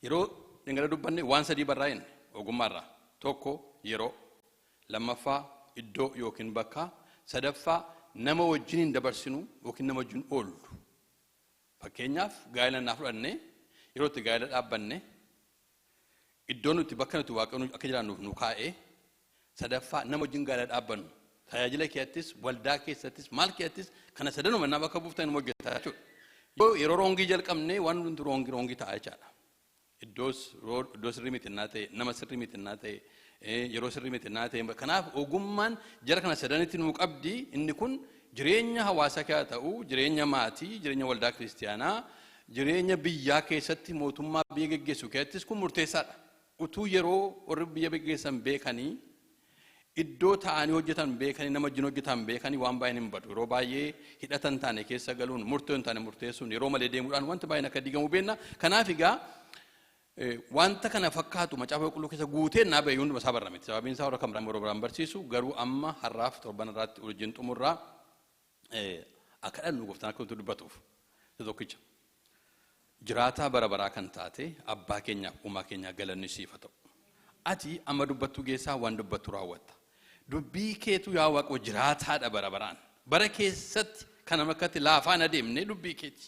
Yeroo dhingala dubbanne waan sadii barraa'in ogummaarraa. Tokko yeroo, lammaffaa iddoo yookiin bakka, sadaffaa nama wajjin hin dabarsinu yookiin nama wajjin oollu. Fakkeenyaaf gaa'ela naa fudhanne, yeroo itti gaa'ela dhaabbanne, iddoo nuti bakka nuti Waaqayyoon akka jiraannuuf nu kaa'e, sadaffaa nama wajjin gaa'ela dhaabbannu. Tajaajila keessattis, waldaa keessattis, maal keessattis kana sadanuma nama bakka buuftan hojjeta jechuudha. Yoo yeroo wrong jalqabne waan hundumtu wrong wrong ta'a jechaadha. Iddoo sirrii miti naa ta'e, nama sirrii miti naa ta'e, yeroo sirrii miti naa ta'e. Kanaaf ogummaan jara kana sadanitti nuu qabdi. Inni kun jireenya hawaasaa keessa ta'u, jireenya maatii, jireenya waldaa kiristiyaanaa, jireenya biyyaa keessatti, mootummaa biyya geggeessu keessattis kun murteessaadha. Utuu yeroo warri biyya geggeessan beekanii, iddoo ta'anii hojjetan beekanii, nama wajjin hojjetan beekanii, waan baay'een hin badu. Yeroo baay'ee hidhatan taane keessa galuun, murtoo hin taane murteessuun, yeroo malee deemuudhaan wanta baay'een akka diigamu beekna. Kanaaf egaa wanta kana fakkaatu Macaafa Qulqulluu keessa guutee naa ba'e hunduma isaa barra miti. Sababiin isaa warra kan biraan yeroo biraan barsiisu, garuu amma har'aaf torban irraatti wajjin xumurraa akka dhallu gooftaan akka nuti dubbatuuf. Isa tokkicha. Jiraataa bara baraa kan taate abbaa keenyaaf uumaa keenyaa, galanni siif haa ta'u. Ati amma dubbattu geessaa waan dubbattu raawwatta. Dubbii keetu, yaa Waaqoo, jiraataadha bara baraan. Bara keessatti kan nama akkatti laafaan adeemne dubbii keeti.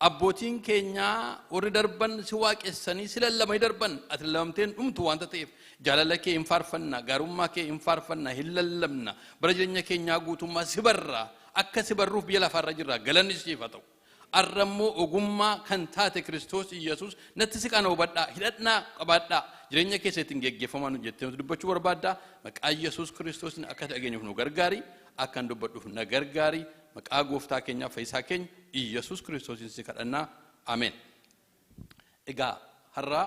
Abbootiin keenyaa warri darban si waaqessanii si lallabanii darban, ati lallabamteen dhumtu waanta ta'eef jaalala kee hin faarfanna, gaarummaa kee hin faarfanna, hin lallabna. Bara jireenya keenyaa guutummaa si barra, akka si barruuf biyya lafaarra jirra, galanni siif haa ta'u. Arra immoo ogummaa kan taate Kiristoos Iyyasuus natti siqaan hubadhaa, hidhadhnaa qabaadhaa, jireenya keessa ittiin geggeeffamaa nu jettee nuti dubbachuu barbaaddaa. Maqaa Iyyasuus Kiristoos akka dhageenyuuf nu gargaari, akka hin dubbadhuuf na gargaari. Maqaa gooftaa keenyaaf fayyisaa keenya Iyyasuus Kiristoosiin si kadhannaa. Ameen. Egaa har'a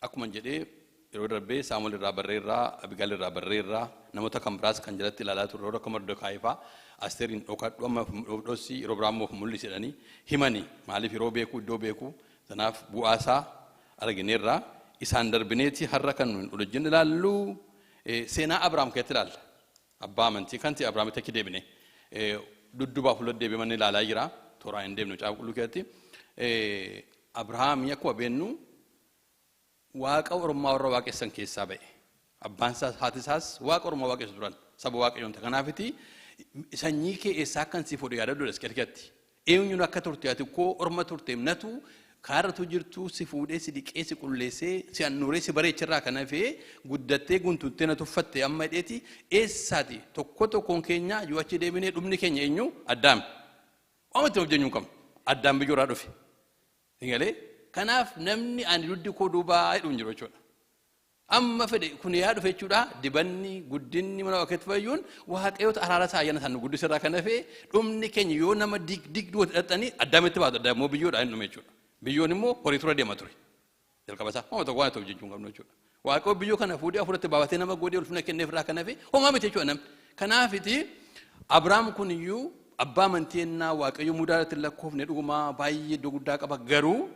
akkuma jedhee yeroo darbee Saamu'eel irraa barreerraa, Abigaal irraa barreerraa, namoota kan biraas kan jalatti ilaalaa turre, yeroo akka Mordekaayii fa'aa Asteeriin dhokadhu, amma dhossi, yeroo biraa immoo mul'isi jedhanii himanii, maaliif yeroo beekuu, iddoo beekuu sanaaf bu'aasaa argineerraa. Isaan darbineeti har'a kan nuyi wajjin ilaallu seenaa Abrahaam keessatti ilaalla. Abbaa amantii kan ta'e Abrahaamitti achi deebine, dudduubaa fuula deebi'amanii ilaalaa jira. Tooraan hin deemne Macaafa Qulqulluu keessatti. Abrahaamii akkuma beennu waaqa ormaa warra waaqessan keessaa ba'e. Abbaan isaas haati isaas waaqa ormaa waaqessu turan, saba Waaqayyoon. Kanaafiti sanyii kee eessaa akkan siif fuudhe yaadadhu keessatti. Eenyuun akka turte, ati koo orma turte, natu kaarratu jirtu si fuudhee, si dhiqee, si qulleessee, si annuuree, si bareecharraa kan hafee guddattee guntuttee na tuffatte amma hidheeti eessaati. Tokko tokkoon keenya yoo achi deebinee dhumni keenya eenyu? Addaam. Waan itti of jenyu hin qabnu. Addaam biyyoorraa dhufe. Galee kanaaf namni ani duddi koo duubaa jedhu hin jiru jechuudha. Amma fedhe kun yaa dhufe jechuudha. Dibanni guddinni mana Waaqayyootti fayyuun Waaqayyoota araara isaa ayyaana isaan nu guddisirraa kan hafe, dhumni keenya yoo nama dig dig duwwatti dhaqxanii Addaamitti baatu. Addaam immoo biyyoodha, hin dhume jechuudha. Biyyoon immoo horii tura deema ture. Jalqaba isaa homaa tokko waan ta'uuf jechuu hin qabnu jechuudha. Waaqayyo biyyoo kana fuudhee hafuuratti baafatee nama godhee ulfina kenneef irraa kan hafe homaa miti jechuudha namni. Kanaafiti Abrahaam kun iyyuu abbaa amantii ennaa Waaqayyo mudaa irratti lakkoofne dhugumaa baay'ee iddoo guddaa qaba, garuu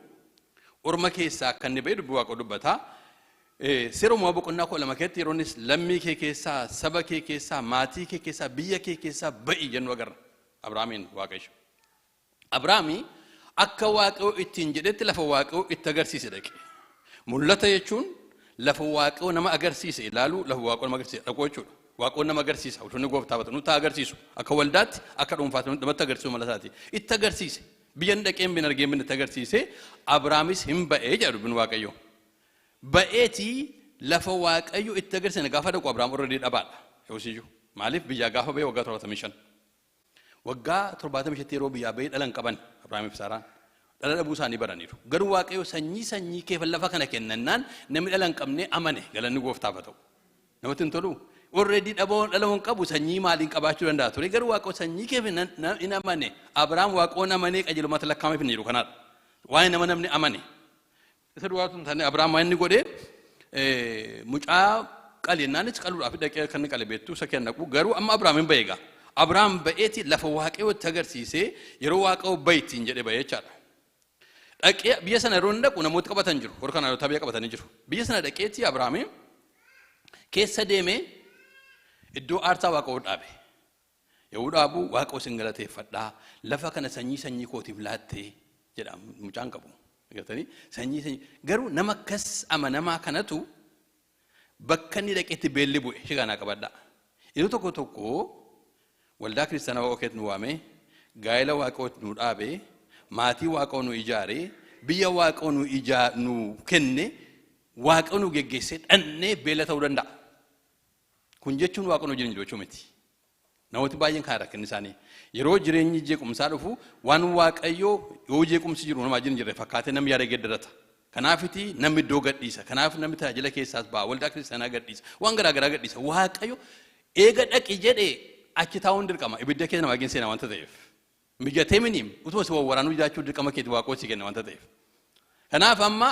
orma keessaa akka inni ba'e dubbii Waaqayyo dubbata. Seera Uumamaa boqonnaa 12 keessatti yeroo innis lammii kee keessaa, saba kee keessaa, maatii kee keessaa, biyya kee keessaa ba'i jennu agarra. Abrahaamiin Waaqayyo. Abrahaamii akka Waaqayyo ittiin jedhetti lafa Waaqayyo itti agarsiise dhaqe. Mul'ata jechuun lafa Waaqayyo nama agarsiise ilaaluu, lafa Waaqayyo nama agarsiise dhaquu jechuudha. Waaqayyo nama agarsiisa, ulfinni gooftaa bata, nutti agarsiisu. Akka waldaatti, akka dhuunfaatti namatti agarsiisu mala isaati. Itti agarsiise. Biyya inni dhaqee hin binne argee hin binne itti agarsiise. Abrahaamis hin ba'ee jedha dubbiin Waaqayyo. Ba'eetii lafa Waaqayyo itti agarsiise gaafa dhaqu Abrahaam already dhabaadha. Yoosiyyuu. Maaliif biyyaa gaafa ba'e waggaa 75. Waggaa 75tti yeroo biyyaa ba'ee dhala hin qaban Abrahaamiif Saaraan. Dhala dhabuu isaanii baraniiru. Garuu Waaqayyo sanyii kee lafa kana kennannaan namni dhala hin qabne amane, galanni gooftaaf haa ta'u. Namatti hin toluu? Already dhaboo dhala hin qabu, sanyii maaliin qabaachuu danda'a ture? Garuu Waaqayyo sanyii kee hin amane. Abrahaam Waaqayyoon amanee qajeelummaatti lakkaa'ameef hin jiru kanaadha. Waa'ee nama namni amane. Isa duwwaatu hin taane, Abrahaam waan inni godhe, mucaa qali jennaanis qaluudhaaf dhaqee akka inni qale beektu isa kenna garuu amma Abrahaam hin ba'e egaa. Abrahaam ba'eeti lafa Waaqayyo itti agarsiisee, yeroo Waaqayyo ba'i ittiin jedhe ba'e jechaadha. Dhaqee biyya sana yeroo inni dhaqu namooti qabatan jiru. Warra Kanaanota biyya qabatanii jiru. Biyya sana dhaqeeti Abrahaam keessa deemee iddoo aarsaa Waaqayyoo dhaabe. Yeroo dhaabu, "Waaqayyo sin galateeffadhaa, lafa kana sanyii kootiif laattee," jedha, mucaan qabu. Agartanii, sanyii sanyii garuu nama akkas amanamaa kanatu bakka inni dhaqetti beelli bu'e. Ishee kanaa qabadhaa. Yeroo tokko tokko waldaa kiristaanaa Waaqa keetti nu waame, gaa'ela Waaqootti nu dhaabe, maatii Waaqoo nu ijaare, biyya Waaqoo nu ijaa nu kenne, Waaqoo nu geggeessee dhannee beela ta'uu danda'a. Kun jechuun Waaqa nu jireenya jechuu miti. Namooti baay'een kana rakkinni isaanii. Yeroo jireenyi jeequmsaa dhufu, waan Waaqayyoo yoo jeequmsi jiru namaa jiru jirre fakkaatee namni yaada geeddarata. Kanaafiti namni iddoo gadhiisa. Kanaaf namni tajaajila keessaas ba'a. Waldaa kiristaanaa gadhiisa. Waan garaa garaa gadhiisa. Waaqayyo eega dhaqi jedhee achi taa'uun dirqama. Ibidda keessa nama wajjin seenaa wanta ta'eef. Mijatee miniim utuma si wawwaraanuu jiraachuu dirqama keeti, Waaqoo si kenna wanta ta'eef. Kanaaf amma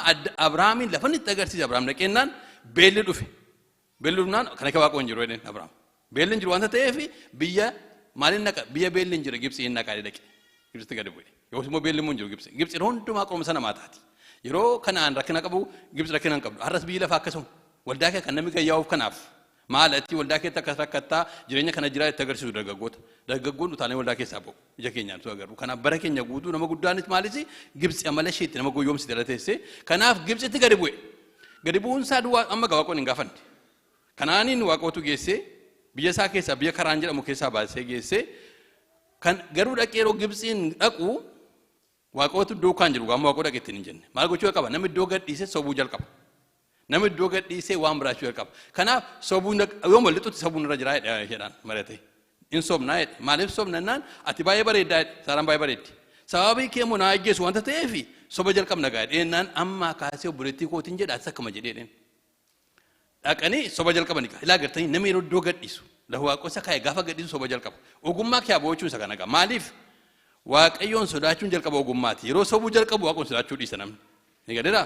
Abrahaamiin lafa inni itti agarsiise, Abrahaam dhaqeennaan beelli dhufe. Beelli dhufnaan kana kee Waaqoo hin jiru jedheen Abrahaam. Beelli hin jiru wanta ta'eef biyya maaliin naqa? Biyya beelli hin jire Gibxii hin naqaa dhaqe. Gibxitti gadi bu'e. Yoos immoo beelli immoo hin jiru Gibxi. Gibxi yeroo hundumaa qorumsa namaa taati. Yeroo Kanaan rakkina qabu, Gibxi rakkina hin qabdu. Har'as biyyi lafaa akkasuma. Waldaa kee kan namni gayyaa'uuf kanaaf. Maal ati waldaa keetti akkas rakkattaa jireenya kana jiraa itti agarsiisu dargaggoota. Dargaggoon utaalee waldaa keessaa ba'u. Ija keenyaan tu agarru. Kanaaf bara keenya guutuu nama guddaanis maalis Gibxi amala isheetti nama goyyomsite jala teessee. Kanaaf Gibxitti gadi bu'e. Gadi bu'uunsaa duwwaa amma gaa Waaqoon hin gaafanne. Kanaaniin Waaqootu geessee biyya isaa keessaa, biyya Karaan jedhamu keessaa baasee geessee. Kan garuu dhaqee yeroo Gibxiin dhaqu Waaqootu duukaan jiru, gaama Waaqoo dhaqe ittiin hin jenne. Maal gochuu qaba? Namni iddoo gadhiisee sobuu jalqaba. Namni iddoo gadhiisee waan biraachuu jalqaba. Kanaaf sobuun yoo malixutti sobuun irra jiraa jedhaan mari'ate. In sobnaa jedhe. Maaliif sobna jennaan, ati baay'ee bareeddaa jedhe. Saaraan baay'ee bareeddi. Sababii kee immoo naa ajjeesu wanta ta'eef soba jalqabna gaa jedhe. Jennaan ammaa kaasee obboleettii kootiin jedha, atis akkuma jedhee jedheen. Dhaqanii soba jalqabani gaa. Ilaa, gartanii, namni yeroo iddoo gadhiisu, lafa Waaqoo isa kaa'e gaafa gadhiisu soba jalqaba. Ogummaa kee aboochuun isa kana gaa. Maaliif? Waaqayyoon sodaachuun jalqaba ogummaati. Yeroo sobuu jalqabu Waaqoon sodaachuu dhiisa namni. Ni gadeera.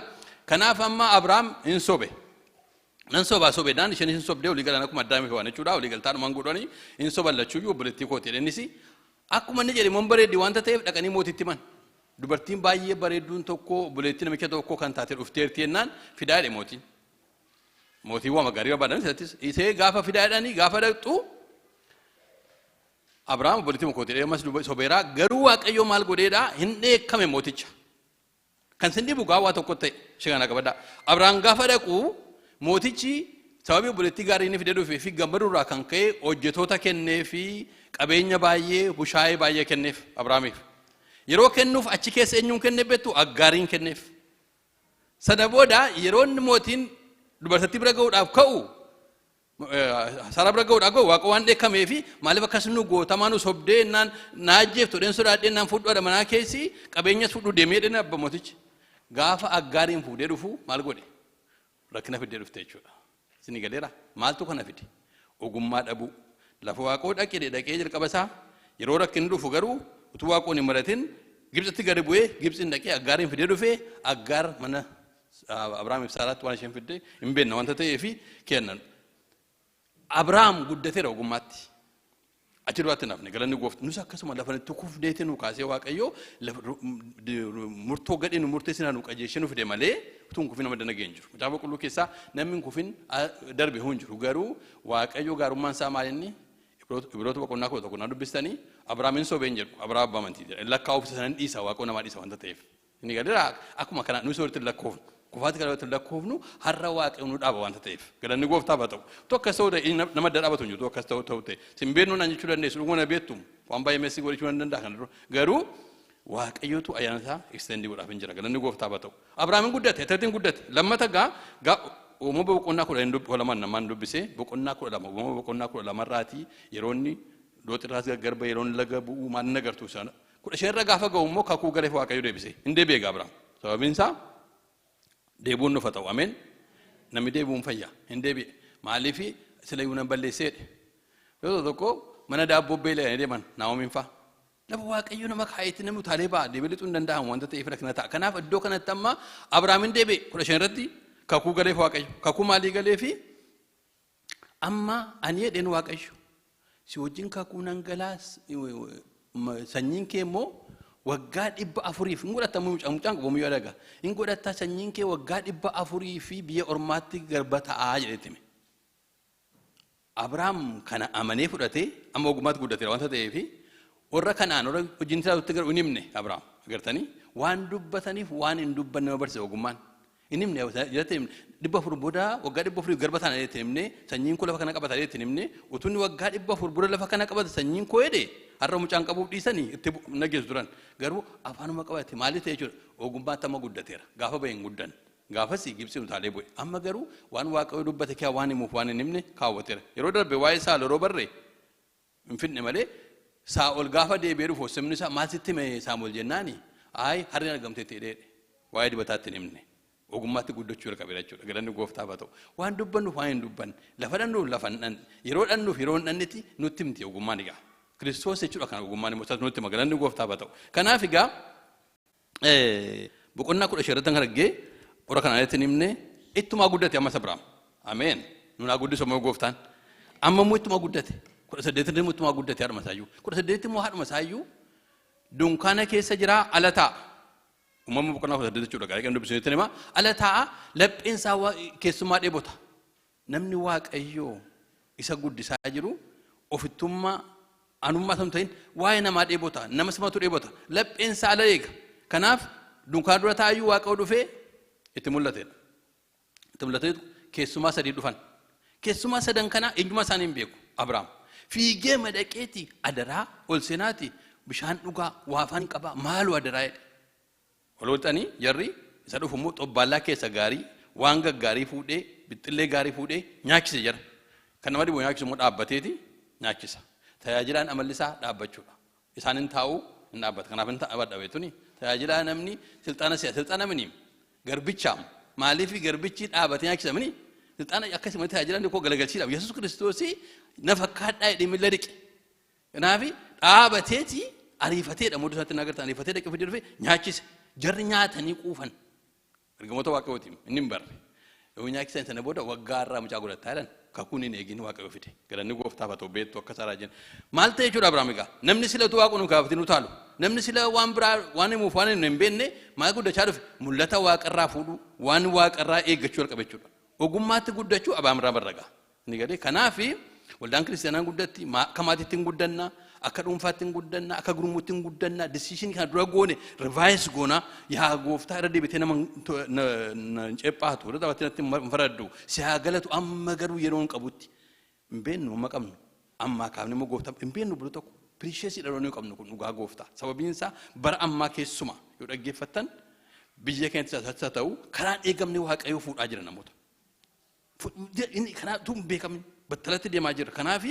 Kanaaf amma Abrahaam hin sobe. Nan sobaa sobe naan isheen hin sobdee walii galan, akkuma Addaamii fi waan jechuudha, walii galtaadhumaan godhanii hin soban lachuuyyuu, obboleettii kooti jedhenis. Akkuma inni jedhe immoo bareeddi wanta ta'eef dhaqanii mootitti himan. Dubartiin baay'ee bareedduun tokko obboleettii namicha tokko kan taate dhufteerti jennaan, fidaa jedhe mootiin. Mootiin waan gaarii barbaadan isattis isee gaafa fidaa jedhanii gaafa dhaqxu, Abrahaam obboleettii kooti jedhee ammas sobeeraa. Garuu Waaqayyo maal godheedhaa? Hin dheekkame mooticha. Kan sin dhibu gaa waa tokko ta'e, ishee kana qabadhaa. Abrahaam gaafa dhaqu mootichi sababii obboleettii gaarii inni fidee dhufee fi gammaduurraa kan ka'e hojjetoota kennee fi qabeenya baay'ee, bushaayee baay'ee kenneef Abrahaamiif. Yeroo kennuuf achi keessa eenyuun kenneef beektu? Aggaariin kenneef. Sana booda yeroo inni mootiin dubartittii bira ga'uudhaaf ka'u, Saaraa bira ga'uudhaaf ga'u, Waaqa waan dheekkamee fi maaliif akkas nu gootamaa, nu sobdee naan naa ajjeeftu dheen sodaadhee naan fudhu haadha manaa keessi qabeenyas fudhu deemee dheen abba mootichi. Gaafa Aggaariin fuudhee dhufu maal godhe? Rakkina fiddee dhufte jechuudha. Isinii galeera? Maaltu kana fide? Ogummaa dhabuu. Lafa Waaqoo dhaqee dhaqee jalqaba isaa, yeroo rakkinni dhufu garuu utuu Waaqoon hin maratin Gibxitti gadi bu'ee, Gibxiin dhaqee Aggaariin fidee dhufee, Aggaar mana Abrahaamiif Saaraatti waan isheen fidde hin beekna wanta ta'eefi kennan. Abrahaam guddateera ogummaatti. Achi duraatti hin hafne, galanni gooftaa. Nus akkasuma lafa itti kufneeti nu kaasee Waaqayyoo murtoo gadhee nu murteessinaa nu qajeelchee nu fide malee utuu hin kufin nama danagee hin jiru. Macaafa Qulqulluu keessaa namni hin kufin darbe hin jiru. Garuu Waaqayyo gaarummaan isaa maal inni? Ibroota boqonnaa 11 naa dubbistanii, Abrahaam hin sobeen jedhu. Abrahaam abbaa amantii jedha. Lakkaa'uuf isa sanan dhiisa, Waaqoo namaa dhiisa wanta ta'eef. Inni galeera, akkuma kana nuyi walitti lakkoofnu. Kufaati kana walitti lakkoofnu, har'a Waaqayyo nu dhaaba wanta ta'eef. Galanni gooftaaf haa ta'u. Tu akkas ta'uu ta'e nama adda dhaabatu hin jiru. Tu akkas ta'uu ta'u ta'e. Sin beeknu naan jechuu dandeessu. Dhuguma na beektu. Waan baay'ee meessi godhachuu nan danda'a kana dura. Garuu Waaqayyotu ayyaana isaa extend godhaaf hin jira. Galanni gooftaaf haa ta'u. Abrahaam hin guddate. Attatiin guddate. Lammata gaa Uumama boqonnaa 12 namaan dubbisee, boqonnaa 12, Uumama boqonnaa 12 irraatii yeroo inni Looxirraas gargar ba'e, yeroo inni laga bu'uu maal inni agartu sana, 15 irra gaafa ga'u immoo kakuu galeef Waaqayyo deebise. Hin deebi'e gaa Abrahaam. Sababiin isaa deebi'uun nufa ta'u. Ameen. Namni deebi'uun fayya. Hin deebi'e. Maaliif? Sila iyyuu nan balleessee jedhe. Yeroo tokko mana daabboo beela'anii deeman Naa'omiin fa'a. Lafa Waaqayyo nama kaayetti namni utaalee ba'a, deebi'ee lixuu hin danda'amu wanta ta'eef rakkina ta'a. Kanaaf iddoo kanatti amma Abrahaam hin deebi'e, 15 irratti kakuu galeef Waaqayyo. Kakuu maalii galeefi? Amma ani jedheen Waaqayyo si wajjin kakuu nan galaa, sanyiin kee immoo waggaa 400f hin godhatta, mucaan mucaan qabu muyyuu adaga hin godhatta, sanyiin kee waggaa 400 fi biyya ormaatti garba ta'aa jedhetti hime. Abrahaam kana amanee fudhatee, amma ogummaatti guddateera wanta ta'eef, warra Kanaan warra wajjin jiraatutti garuu hin himne Abrahaam. Agartanii waan dubbataniif waan hin dubbanne nama barsiisa ogummaan. Inni himne jedhate 400 booda waggaa 400 garba taana jedhate himne sanyiin koo lafa kana qabata jedhate himne utuu inni waggaa 400 booda lafa kana qabata sanyiin koo jedhe har'a mucaan qabuuf dhiisanii itti nageessu turan. Garuu afaanuma qabate maaliif ta'e jechuudha ogummaatti amma guddateera gaafa bahe hin guddanne. Gaafas Gibxii utaalee bu'e. Amma garuu waan Waaqayyo dubbate kee waan himuuf waan hin himne kaawwateera. Yeroo darbe waa'ee Saa'ol yeroo barre hin fidne malee Saa'ol gaafa deebi'ee dhufu simni isaa maal sitti hime Saamu'eel jennaani ayi harreen argamteetti jedhee waa'ee dibataatti hin himne. Ogummaatti guddachuu jalqabeera jechuudha. Galanni gooftaaf haa ta'u. Waan dubbannuuf waan hin dubbanne lafa dhannuuf lafa hin dhanne yeroo dhannuuf yeroo hin dhannetti nutti himti ogummaan egaa. Kiristoos jechuudha kana ogummaan immoo isaas nutti hima galanni gooftaaf haa ta'u. Kanaaf egaa boqonnaa 15 irratti kan argee warra kanaan itti himne ittumaa guddate ammas Abrahaam. Ameen. Nun haa guddisu ammoo gooftaan. Amma immoo ittumaa guddate. 18 immoo ittumaa guddate haadhuma isaayyuu. 18 immoo haadhuma isaayyuu dunkaana keessa jira ala taa'a. Uumama boqonnaa 18 jechuudha. Gaarii kan dubbisuu itti hima. Ala taa'a lapheen isaa keessummaa dheebota. Namni Waaqayyoo isa guddisaa jiru ofittummaa anummaa osoo hin ta'in waa'ee namaa dheebota, nama simatu dheebota, lapheen isaa ala eega. Kanaaf dunkaana dura taa'ayyuu Waaqayyo dhufee itti mul'atedha. Itti mul'atee keessumaa sadii dhufan. Keessumaa sadan kanaa eenyummaa isaanii hin beeku Abrahaam. Fiigee madaqeeti adaraa ol seenaati bishaan dhugaa waa afaan qabaa maaloo adaraa jedhe. Ol lixanii jarri isa dhufu immoo xobbaallaa keessa gaarii waan gaggaarii fuudhee bixxillee gaarii fuudhee nyaachise jara. Kan nama dhibu nyaachisu immoo dhaabbateeti nyaachisa. Tajaajilaan amalli isaa dhaabbachuudha. Isaan hin taa'u hin dhaabbata. Kanaaf hin dhaabadha beektuni. Tajaajilaa namni silxaana si'a silxaana mini garbichaam maaliif garbichi dhaabatee nyaachisa mini silxaana akkasuma tajaajilaan koo galagalchiidhaaf Yesuus Kiristoosii na fakkaadhaa jedhee miilla dhiqe. Kanaaf dhaabateeti ariifateedha mudduu isaatti nagarta ariifatee dhaqee fidee dhufe nyaachise. Jarri nyaatanii quufan. Ergamoota Waaqayyootiin inni hin barre. Yoo nyaachisan sana booda waggaa irraa mucaa godhattaa jedhan kakuun hin eegin Waaqayyo fide. Galanni gooftaaf haa ta'u beektu akka Saaraa jenna. Maal ta'e jechuudha Abrahaam egaa namni sila utuu Waaqa nu gaafatin utaalu namni sila waan biraa waan himuuf waan hin beekne maal guddachaa dhufe mul'ata Waaqarraa fuudhuu waan Waaqarraa eeggachuu jalqabe jechuudha. Ogummaatti guddachuu Abrahaam irraa barragaa. Ni galee kanaaf waldaan kiristaanaa guddatti akka maatiitti hin guddanna akka dhuunfaatti hin guddanna akka gurmuutti hin guddanna decision kana dura goone revise goona yaa gooftaa irra deebitee nama hin ceephaatu irra deebitee natti hin faraddu si haa galatu amma garuu yeroo hin qabutti hin beennu amma qabnu ammaa kaafne immoo gooftaa hin beennu bulu tokko precious dha nuyi qabnu kun dhugaa gooftaa sababiin isaa bara ammaa keessuma yoo dhaggeeffattan biyya keenyatti haa ta'u karaan eegamne Waaqayyoo fuudhaa jira namoota. Inni kanaatu hin beekamin battalatti deemaa jira. Kanaaf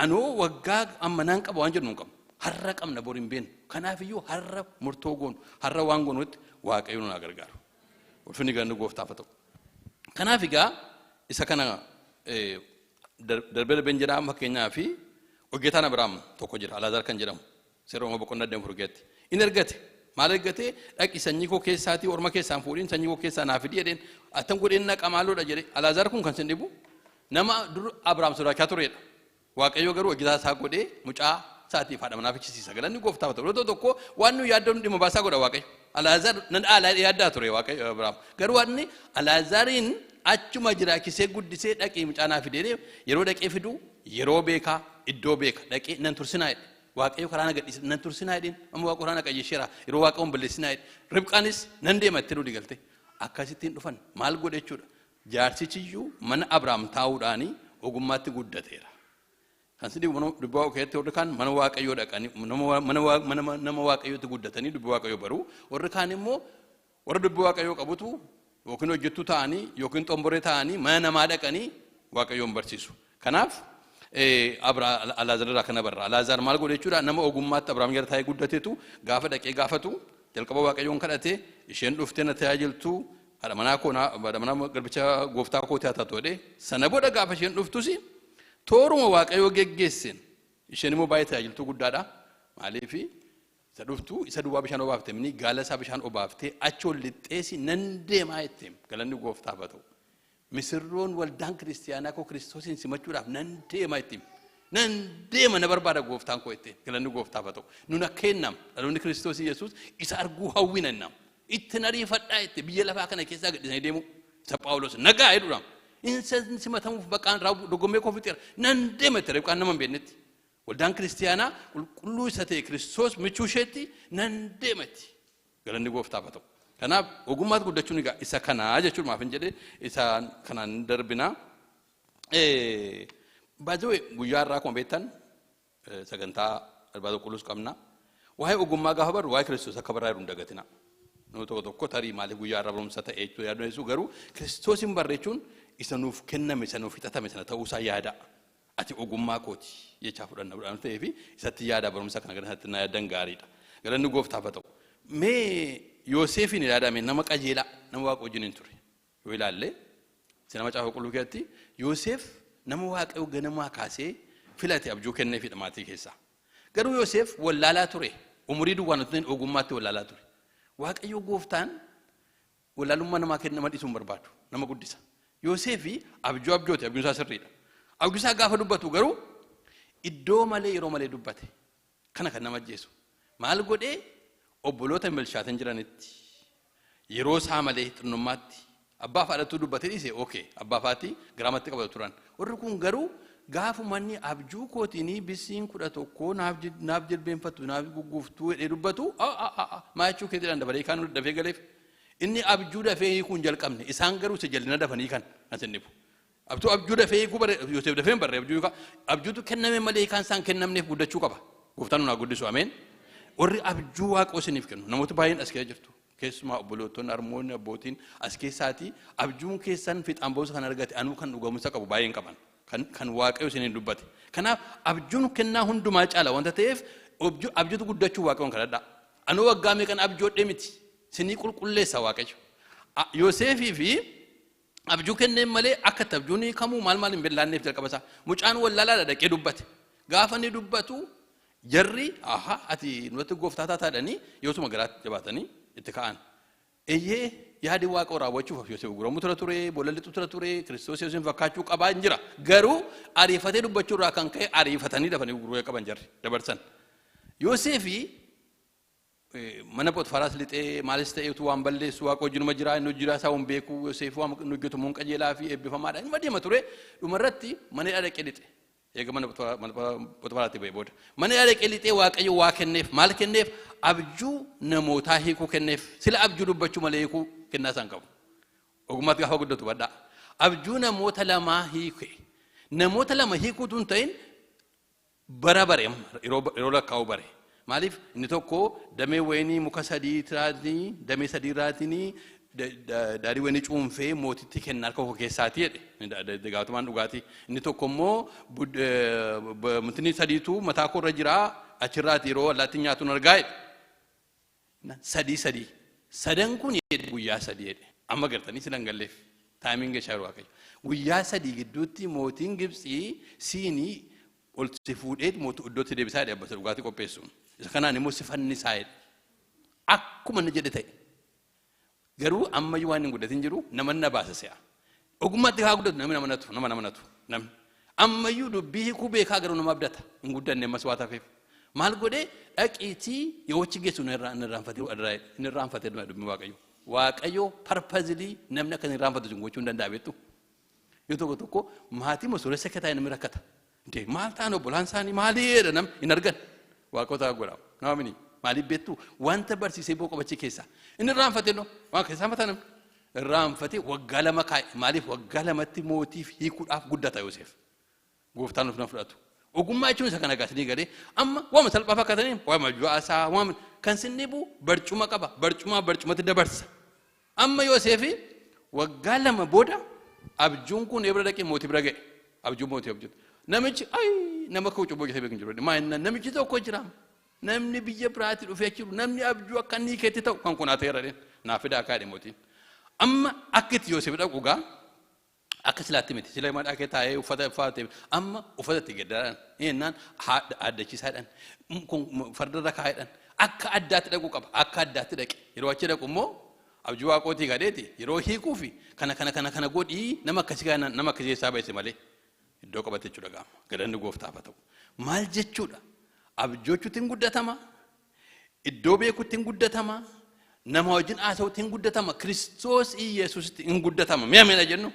anoo waggaa amma naan qaba waan jedhu hin qabu. Har'a qabna bor hin beeknu. Kanaaf iyyuu har'a murtoo goonu har'a waan goonutti Waaqayyo nu haa gargaaru. Ulfinni galanni gooftaaf haa ta'u. Kanaaf egaa isa kana darbee darbeen jedhaa fakkeenyaa fi hojjetaan Abiraam tokko jira Alaazaar kan jedhamu. Seera Uumamaa boqonnaa 24 keessatti. Inni argate. Maal argate? Dhaqi sanyii koo keessaatii orma keessaan fuudhiin sanyii koo keessaa naa fidi jedheen. Attam godheen naqa maaloodha jedhe. Alaazaar kun kan sin dhibu nama dur Abrahaam sodaachaa turedha. Waaqayyo garuu hojjetaa isaa godhee mucaa isaatiif haadha manaa fichisiisa. Galanni gooftaaf haa ta'u. Yeroo tokko waan nu yaaddoon dhimma baasaa godha Waaqayyo. Alaazaar nan dhaalaa yaaddaa ture Waaqayyo Abrahaam. Garuu inni Alaazaariin achuma jiraachisee guddisee dhaqii mucaa naa fidee yeroo dhaqee fidu yeroo beekaa iddoo beeka dhaqee nan tursinaa jedhe. Waaqayyo karaa na gadhiise nan tursinaa jedheen amma Waaqa karaa na qajeelcheera yeroo Waaqa hin balleessinaa jedhe. Ribqaanis nan deema itti loli galte. Akkasittiin dhufan maal godhe jechuudha. Jaarsichiyyuu mana Abrahaam taa'uudhaanii ogummaatti guddateera. Kan si dhibu mana dubbii Waaqayyoo keessatti warri kaan mana Waaqayyoo dhaqanii mana nama Waaqayyootti guddatanii dubbii Waaqayyoo baruu warri kaan immoo warra dubbii Waaqayyoo qabutu yookiin hojjettuu ta'anii yookiin xomboree ta'anii mana namaa dhaqanii Waaqayyoon barsiisu. Kanaaf Alaazaar irraa kana barra. Alaazaar maal godhe jechuudha nama ogummaatti Abrahaam jala taa'ee guddatetu gaafa dhaqee gaafatu jalqaba Waaqayyoon kadhate isheen dhuftee na tajaajiltu haadha manaa koo haadha manaa garbicha gooftaa kootii haa taatu jedhee sana booda gaafa isheen dhuftus tooruma Waaqayyoo geggeesseen isheen immoo baay'ee tajaajiltuu guddaadha. Maaliif isa dhuftu isa duwwaa bishaan obaafte mini gaala isaa bishaan obaaftee achi ol lixxeesi nan deemaa jetteem galanni gooftaaf haa ta'u. Misirroon waldaan kiristiyaanaa koo Kiristoosiin simachuudhaaf nan deema jetteem. Nan deema na barbaada gooftaan koo jetteen galanni gooftaaf haa ta'u. Nun akka ennam dhaloonni Kiristoosii Yesuus isa arguu hawwina ennam. Itti ariifadhaa jette biyya lafaa kana keessaa gadhiisanii deemu. Isa Phaawulos nagaa jedhuudhaan. Insa simatamuuf baqaan dorgommee koo fixeera. Nan deema jette Ribqaan nama hin beeknetti. Waldaan kiristiyaanaa qulqulluu isa ta'e Kiristoos michuu isheetti nan deema jetti. Galanni gooftaaf haa ta'u. Kanaaf ogummaatti guddachuun egaa isa kanaa jechuun maaf hin jedhe isaan kanaan darbinaa. Baay'ee guyyaa irraa akkuma beektan sagantaa Irbaata Qulqulluus qabna. Waa'ee ogummaa gaafa barru waa'ee Kiristoos akka barraa jiru hin dagatina. Nama tokko tokko tarii maaliif guyyaa irraa barumsa ta'e jechuu yaaduu garuu Kiristoosin barreechuun isa nuuf kenname, isa nuuf hixatame sana ta'uusaa yaada. Ati ogummaa kooti jechaa fudhanna waan ta'eef isatti yaada barumsa kana gara sanatti na yaadan gaariidha. Galanni gooftaaf haa ta'u. Mee Yoosefiin ilaadame, nama qajeelaa, nama Waaqa wajjin hin ture. Yoo ilaalle seenaa Macaafa Qulqulluu keessatti Yoosef nama Waaqayyo ganamaa kaasee filate, abjuu kenneefidha maatii keessaa. Garuu Yoosef wallaalaa ture. Umurii duwwaan otoo hin ogummaatti wallaalaa ture. Waaqayyo gooftaan wallaalummaa namaa kenna, nama dhiisuu hin barbaadu. Nama guddisa. Yoosefi abjuu abjoote, abjuun isaa sirriidha. Abjuu isaa gaafa dubbatu garuu iddoo malee, yeroo malee dubbate. Kana kan nama ajjeesu. Maal godhee? Obboloota hin bilchaatin jiranitti yeroo isaa malee, xinnummaatti abbaa haadhattuu dubbatee dhiise. Okay, abbaa faati garaamatti qabatu turan. Warri kun garuu gaafumanni abjuu kootiinii bisiin 11 naaf jilbeenfattu, naaf gugguuftuu jedhee dubbatu, maa jechuu keetiidhaan dabalee kaan dafee galeef. Inni abjuu dafee hiikuu hin jalqabne, isaan garuu isa jal'ina dafanii kan asin dhibu. Abjuu dafee hiikuu bare Yoosef dafee hin barre. Abjuu abjuutu kenname malee kan isaan kennamneef guddachuu qaba. Gooftaan nu haa guddisu, ameen. Warri abjuu Waaqoo isiniif kennu namoota baay'een as keessa jirtu. Keessumaa obbolootonni, harmoonni, abbootiin as keessaatii abjuun keessan fiixaan ba'umsa kan argate, anuu kan dhugamumsa qabu baay'een qaban. Kan Waaqayyo isiniin dubbate. Kanaaf abjuun kennaa hundumaa caala wanta ta'eef abjuutu guddachuu Waaqayyoon kadhadhaa. Anuu waggaa meeqan abjoodhee miti. Sinii qulqulleessa Waaqayyo. Yoosefii fi abjuu kenneen malee akka itti abjuun hiikamuu maal maal hin beellaanneef jalqaba isaa. Mucaan wallaalaadha, dhaqee dubbate. Gaafa inni dubbatu jarri, "Aha, ati nurratti gooftaa taataadhanii," yoosuma garaatti jabaatanii itti ka'an. Eeyyee, yaadi Waaqa raawwachuuf Yoosef gurguramu tura ture, boolla lixu tura ture, Kiristoos Yesuusin fakkaachuu qabaa hin jira. Garuu ariifatee dubbachuu irraa kan ka'e ariifatanii dafanii gurguruu qaban, jarri dabarsan. Yoosefi mana Phoxifaraas lixee maalis ta'eetu waan balleessu Waaqa wajjinuma jira, inni hojii isaa hin beeku. Yoseef waan inni hojjetu muun qajeelaa fi eebbifamaadha. Inni deema ture, dhumarratti mana hidhaa dhaqee lixe. Eega mana Phoxifaraatti ba'e booda. Mana hidhaa dhaqee lixee Waaqayyo waa kenneef. Maal kenneef? Abjuu namootaa hiikuu kenneef. Sila abjuu dubbachuu malee hiikuu kennaa isaan qabu. Ogummaatti gaafa guddatu badhaa. Abjuu namoota lamaa hiike. Namoota lama hiikuutu hin ta'in, bara bare, yeroo lakkaa'u bare. Maaliif? Inni tokko damee wayinii muka sadii tiraatii, damee sadii irraatiin daadhii wayinii cuunfee mootitti kenna harka koo keessaati jedhe, gaafatamaan dhugaatii. Inni tokko immoo mutni sadiitu mataa koo irra jira, achirraati yeroo allaattiin nyaatu argaa jedhe. Sadii sadii. Sadan kun guyyaa 3 jedhe. Amma gartanii silan galleef. Timing geshaa Waaqayyo. Guyyaa 3 gidduutti mootiin Gibxii siinii ol si fuudhee mootii iddootti deebisaa jedhe, abbasa dhugaatii qopheessuun. Isa kanaan immoo si fannisaa jedhe. Akkuma inni jedhe ta'e. Garuu ammayyuu waan hin guddatin jiru, nama na baasa se'a. Ogummaatti haa guddatu namni namanatu, nama namanatu namni. Ammayyuu dubbii hiikuu beekaa, garuu nama abdata. Hin guddanne ammas waa tafeef. Maal godhee? Dhaqiitii yoo achi geessu inni irraanfatee, inni irraanfatee dubbii Waaqayyo. Waaqayyo purposely namni akka inni irraanfatu sun gochuu hin danda'a, beektu. Yoo tokko tokko maatii sooressa akka ta'e namni rakkata. Maal ta'an obbolaan isaanii maalii jedha, namni hin argan. Waaqota godha. Nama mini maaliif beektu? Wanta barsiisee boo qabachii keessa. Inni irraanfatee, no, waan keessaa mataa namni. Irraanfatee waggaa 2 kaa'e. Maaliif? Waggaa 2tti mootiif hiikuudhaaf guddata Yoosef. Gooftaan nuuf na fudhatu. Ogummaa jechuun isa kana gaasanii galee amma waama salphaa fakkaatanii, waama ju'aasaa, waama kan sin dhibu barcuma qaba. Barcumaa barcumatti dabarsa. Amma Yoosefi waggaa 2 booda abjuun kun ebra dhaqee mootii bira ga'e. Abjuun mootii abjuutu. Namichi ay nama akka cubbuu hojjetee beeku hin jiru. Maa inni namichi tokko jira. Namni biyya biraatti dhufee achi jiru, namni abjuu akka inni keetti ta'u kan kun haa ta'eera naa fidaa kaadhe mootiin. Amma akka itti Yoosef dhaqu gaa akka silaatti miti. Sila madhaa kee taa'ee uffata uffate, amma uffata itti geddaraan jennaan addachiisaadhaan fardarra kaa'eedhaan akka addaatti dhaquu qaba. Akka addaatti dhaqe. Yeroo achi dhaqu immoo abjuu Waaqootii gadheeti yeroo hiikuu fi kana kana kana kana godhii, nama akkasii kana, nama akkasii keessaa baise malee iddoo qabate jechuudha gaama. Galanni gooftaaf haa ta'u. Maal jechuudha? Abjoochuutti hin guddatama. Iddoo beekuutti hin guddatama. Nama wajjin haasa'utti hin guddatama. Kiristoos Iyesuusitti hin guddatama. Mi'a mi'a jennu.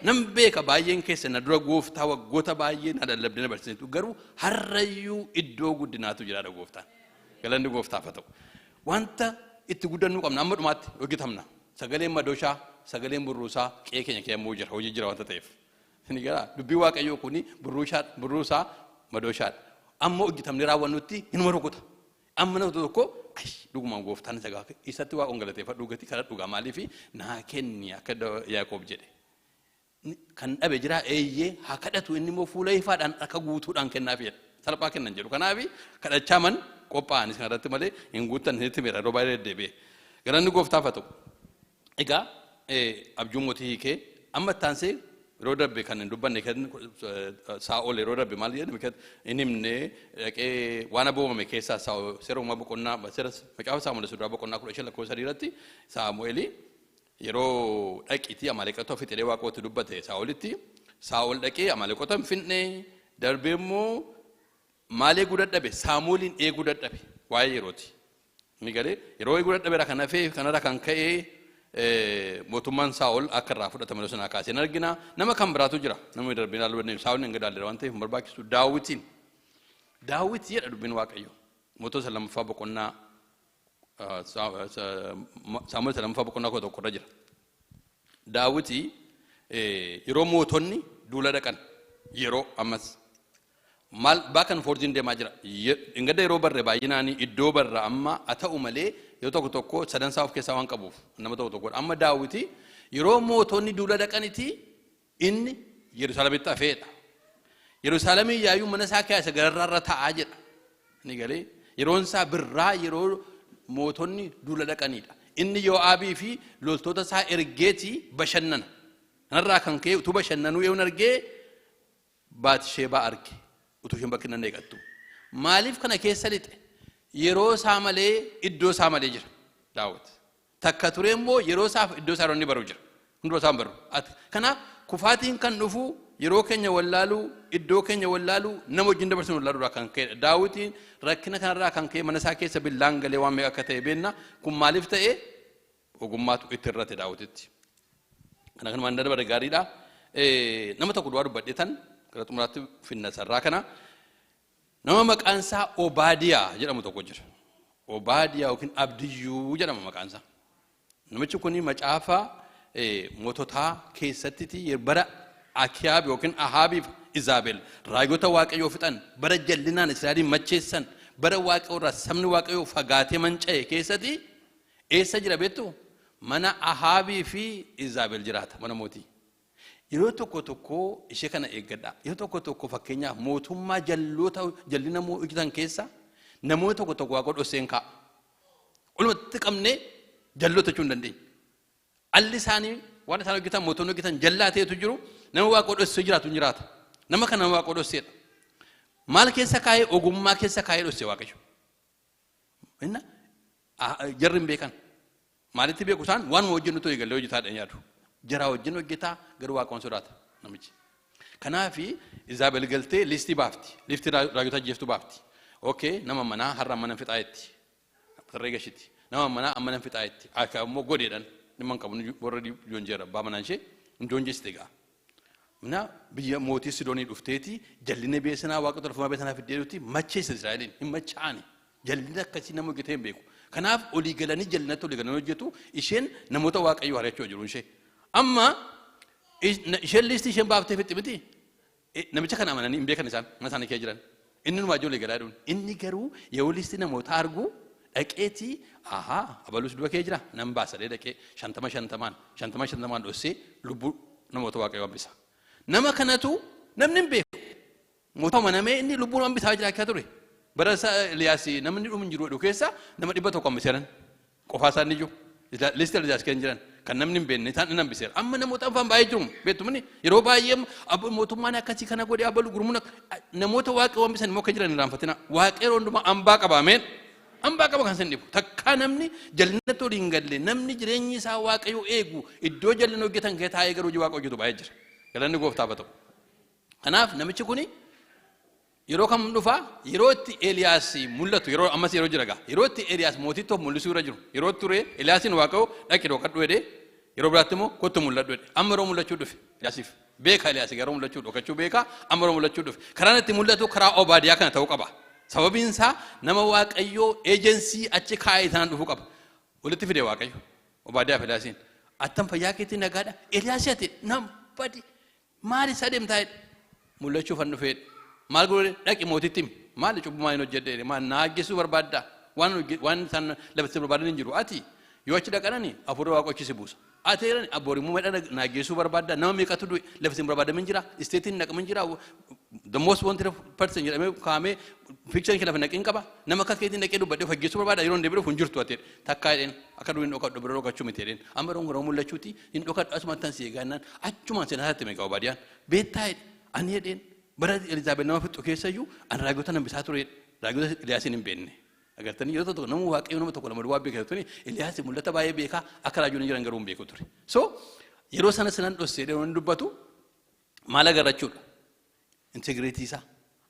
Nan beeka, baay'een keessa na dura gooftaa waggoota baay'ee na lallabdee na barsiistu, garuu har'ayyuu iddoo guddinaatu jiraadha gooftaan. Galanni gooftaaf haa ta'u. Wanta Itti guddannuu qabna, amma dhumaatti hojjetamna. Sagaleen madooshaa, sagaleen burruusaa qe'ee keenya keessa jira, hojii jira wanta ta'eef. Inni gara dubbii Waaqayyoo kuni burruusaa, burruusaa madooshaadha. Amma hojjetamne raawwannutti hinuma rukuta. Amma nama tokko dhugumaan gooftaan isa gaafa isatti Waaqoon galateeffadhu gatii kana dhugaa maaliifi naa kenni akka Yaaqoob jedhe. Kan dhabe jira, eeyyee, haa kadhatu. Inni immoo fuula ifaadhaan akka guutuudhaan kennaaf jedha. Salphaa kennan jedhu. Kanaaf kadhachaa man qophaa'anis kanarratti malee hin guuttan itti meera yeroo baay'ee deddeebi'e. Galanni gooftaaf haa ta'u. Egaa abjuu mootii hiikee amma ittaansee yeroo darbe kan hin dubbanne Saa'ol yeroo darbe maal jedhame hin himne. Dhaqee waan aboomame keessaa Saa'ol seera uumaa boqonnaa, seera macaafa Saamu'eel duraa boqonnaa 15 lakkoofsa 3 irratti Saamu'eeli yeroo dhaqiitii Amaaleqota fixee Waaqootti dubbate Saa'olitti. Saa'ol dhaqee Amaaleqota hin finne. Darbee immoo maal eeguu dadhabe? Saamu'eeliin eeguu dadhabe. Waa'ee yerooti. Inni galee yeroo eeguu dadhabeera. Kan hafee kanarra kan ka'ee mootummaan Saa'ol akka irraa fudhatame sanaa kaasee hin argina. Nama kan biraatu jira. Namni darbee ilaaluu dandeenyu. Saa'ol hin gadaalleera waan ta'eef hin barbaachisu. Daawitiin. Daawit jedha dubbiin Waaqayyo. Mootota lammaffaa boqonnaa, Saamu'eel lammaffaa boqonnaa 11 irra jira. Daawiti yeroo mootonni duula dhaqan yeroo ammas maal back and forth deemaa jira. Ingadda yeroo barre baay'inaan iddoo barra amma haa ta'u malee yeroo tokko tokko sadansaa of keessaa waan qabuuf nama tokko tokko. Amma Daawiti yeroo mootonni duula dhaqaniti inni Yerusaalemitti hafeedha. Yerusaalemii yaayyuu mana isaa keessa gararraarra taa'aa jedha. Ni galee yeroon isaa birraa yeroo mootonni duula dhaqanidha. Inni Yoo'aabii fi loltoota isaa ergeetii bashannana. Kanarraa kan ka'e utuu bashannanuu yoon argee Baatisheebaa arge utuu isheen bakki nan eegattu. Maaliif kana keessa lixe? Yeroo isaa malee, iddoo isaa malee jira Daawit. Takka ture immoo yeroo isaaf iddoo isaa yeroo inni baru jira. Hunduma isaan baru. Kanaaf kufaatiin kan dhufu yeroo keenya wallaaluu, iddoo keenya wallaaluu, nama wajjin dabarsinu wallaaluudhaa kan ka'edha. Daawitiin rakkina kanarraa kan ka'e mana isaa keessa billaan galee waan meeqa akka ta'e beenna. Kun maaliif ta'e? Ogummaatu itti irrate Daawititti. Kana kanumaan dabare gaariidha. Nama tokko du'aa dubbadhee tan gara xumuraatti finna sarraa kana. Nama maqaan isaa Obaadiyaa jedhamu tokko jira. Obaadiyaa yookiin Abdiyyuu jedhama maqaan isaa. Namichi kun macaafa moototaa keessatti bara Akiyaab yookiin Ahaabiif Izaabel raajota Waaqayyoo fixan, bara jallinaan Israa'eliin macheessan, bara Waaqayyoo irraa sabni Waaqayyoo fagaatee manca'e keessatti eessa jira beektu? Mana Ahaabii fi Izaabel jiraata, mana mootii. Yeroo tokko tokko ishee kana eeggadha. Yeroo tokko tokko fakkeenyaaf mootummaa jalloota jallina hojjetan keessa namoota tokko tokko Waaqa dhosseen kaa'a. Walumatti qabnee jalloota jechuu hin dandeenye. Alli isaanii waan isaan hojjetan, mootonni hojjetan jallaa ta'etu jiru. Nama Waaqa dhossee jiraatu hin jiraata. Nama kana nama Waaqa dhosseedha. Maal keessa kaa'ee? Ogummaa keessa kaa'ee dhossee Waaqayyo. Inna jarri hin beekan. Maalitti beeku isaan? Waanuma hojjennutu eegallee hojjetaadha yaadu. Jaraa wajjin hojjetaa garuu Waaqoon sodaata namichi. Kanaafi Izaabel galtee listii baafti. Listii raajota ajjeeftu baafti. Okay, nama manaa har'a mana fixaa jetti. Tarree gashiti. Nama manaa amma nan fixaa jetti. Akka immoo godheedhaan dhimma hin qabu, warra joonjeera abbaa manaan ishee hin joonjessite egaa. Mina biyya mootii Sidoonii dhufteeti jallina biyya sanaa, waaqa tolfamaa biyya sanaa fiddee dhutti macheessa Israa'eliin hin machaa'ani. Jallina akkasii nama hojjetee hin beeku. Kanaaf olii galanii jallinatti olii galanii hojjetu. Isheen namoota Waaqayyoo ari'achuu jiru ishee. Amma isheen listii isheen baaftee fixxi miti. Namicha kana amananii hin beekan isaan mana isaanii keessa jiran. Inni numaa ijoollee galaa dhuun. Inni garuu yeroo listii namoota argu dhaqeetii, ahaa, abalus du'a kee jira nan baasadee dhaqee shantama shantamaan shantama shantamaan dhossee lubbuu namoota Waaqayyoo hambisa. Nama kanatu namni hin beeku. Mootummaa amanamee inni lubbuu nama hambisaa jiraachaa ture. Bara isaa Eliyaas namni dhumu hin jiru jedhu keessa nama 100 hambiseeran. Qofaa isaan iyyuu. Listii Eliyaas kan jiran kan namni hin beekne isaan inni hambiseera. Amma namoota afaan baay'ee jiru beektumni yeroo baay'ee mootummaan akkasii kana godhe, abalu gurmuun namoota Waaqayyoo hambisan immoo akka jiran hin irraanfatina. Waaqayyo yeroo hundumaa hambaa qaba, ameen. Hambaa qaba kan isin dhibu. Takkaa namni jallinatti olii hin galle, namni jireenyi isaa Waaqayyo eegu iddoo jallina hojjetan kee taa'ee garuu hojii Waaqa hojjetu baay'ee jira. Galanni gooftaaf haa ta'u. Kanaaf namichi kuni yeroo kam dhufa? Yeroo itti Eeliyaas mul'atu, yeroo ammas yeroo jira gaa. Yeroo itti Eeliyaas mootitti of mul'isuu irra jiru. Yeroo ture Eeliyaasiin Waaqayyo dhaqi dhokadhu jedhee, yeroo biraatti immoo kottu mul'adhu jedhe. Amma yeroo mul'achuu dhufe Eeliyaasiif. Beeka Eeliyaas yeroo mul'achuu dhokachuu beeka, amma yeroo mul'achuu dhufe. Karaan itti mul'atu karaa Obaadiyaa kana ta'uu qaba. Sababiin isaa nama Waaqayyoo eejensii achi kaa'ee sanaan dhufuu qaba. Walitti fide Waaqayyo. Obaadiyaa fi Eliyaasiin. Attam, fayyaa keetii, nagaadha? Eliyaasii ati nam badi maali isaa deemtaa jedhe. Mul'achuuf an dhufeedha. Maal godhe? Dhaqi mootitti himi. Maali, cubbuu maaliin hojjedhe jedhe? Maal na ajjeesuu barbaaddaa? Waan isaan lafatti barbaadan hin jiru. Ati yoo achi dhaqanani hafuura Waaqa achi si buusa. Ati jedhani abboorimmuu medha na ajjeesuu barbaaddaa? Nama meeqatu du'e, lafti hin barbaadamin jira, isteetiin naqamin jira. The most wanted person jedhamee kaa'amee picture kee lafa naqin qaba. Nama akka keetiin dhaqee dubbadhee of ajjeesuu barbaada, yeroo hin deebi'u hin jirtu ati. Takkaa jedheen, akka durii hin dhokadhu, bira dhokachuu miti jedheen. Amma yeroo gara mul'achuuti hin dhokadhu, asuma tan si eegannaan achumaan seenaa isaatti meeqa Obaadiyaan. Beektaa jedhe, ani jedheen, bara Elizaabeet nama fixxu keessayyuu ani raagota nambisaa ture, raagota Eliyaasiin hin beekne. Agartanii, yeroo tokko nama Waaqayyo nama tokko lama duwwaa beekaa ture. Eliyaas mul'ata baay'ee beekaa, akka raajoonni jiran garuu hin beeku ture. So yeroo sana sinan dhossee yeroo inni dubbatu maal agarrachuudha? Integrity isaa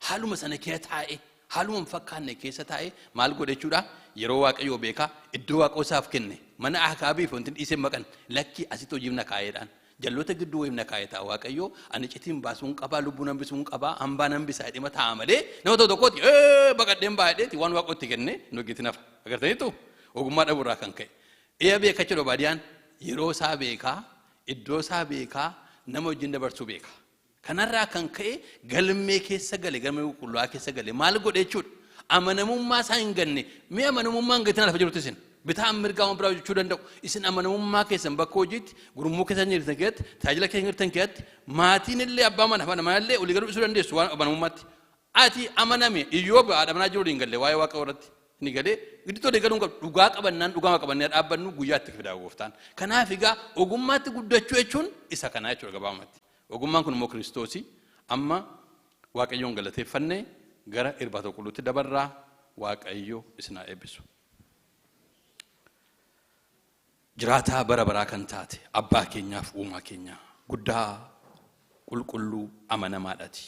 haaluma sana keessa taa'ee, haaluma hin fakkaanne keessa taa'ee maal godhe jechuudha? Yeroo Waaqayyoo beekaa, iddoo Waaqayyo isaaf kenne, mana Akaabiif wanti dhiisee maqan lakki asitti hojiif na kaa'eedhaan. Jalloota gidduu wayiif na kaa'e ta'a Waaqayyoo, ani citiin baasuun qabaa, lubbuu hambisuun qabaa, hambaan hambisaa jedhee taa'a malee nama tokko tokkooti baqadheen baay'eeti waan Waaqootti kenne hin hojjetin hafa. Agartaniitu, ogummaa dhabuurraa kan ka'e. Eeya, beeka jechuudha. Obaadiyaan yeroo isaa beekaa, iddoo isaa beekaa, nama wajjin dabarsuu beeka. Kanarraa kan ka'e galmee keessa gale, galmee qulqullaa'aa keessa gale, maal godhe jechuudha? Amanamummaa isaa hin ganne. Mee amanamummaa hin gatiin lafa jirutti isin. Bitaa mirgaa waan biraa hojjechuu danda'u. Isin amanamummaa keessan bakka hojiitti, gurmuu keessan jirtan keessatti, tajaajila keessan jirtan keessatti, maatiin illee, abbaa mana haadha manaa illee olii galuu dhiisuu dandeessu waan amanamummaatti. Ati amaname. Iyyoob haadha manaa jiru hin galle waa'ee Waaqa irratti. Ni galee gidduutti olii galuu hin qabdu. Dhugaa qabannaan, dhugaa qabannee dhaabbannu, guyyaatti fidaa Gooftaan. Kanaaf egaa ogummaatti guddachuu jechuun isa kanaa jechuudha gabaabumatti. Ogummaan kun immoo Kiristoosii. Amma Waaqayyoon galateeffannee gara irbaata qulqulluutti dabarraa. Waaqayyo isin haa eebbisu. Jiraataa bara baraa kan taate, abbaa keenyaaf uumaa keenya guddaa, qulqulluu, amanamaadhaati.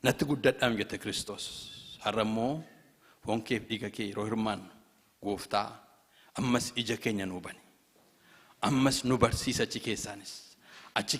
Natti guddadhaam jette Kiristoos. Har'a immoo foon keef dhiiga kee yeroo hirmaannu, Gooftaa, ammas ija keenya nuu bani. Ammas nu barsiisa achi keessaanis. Achi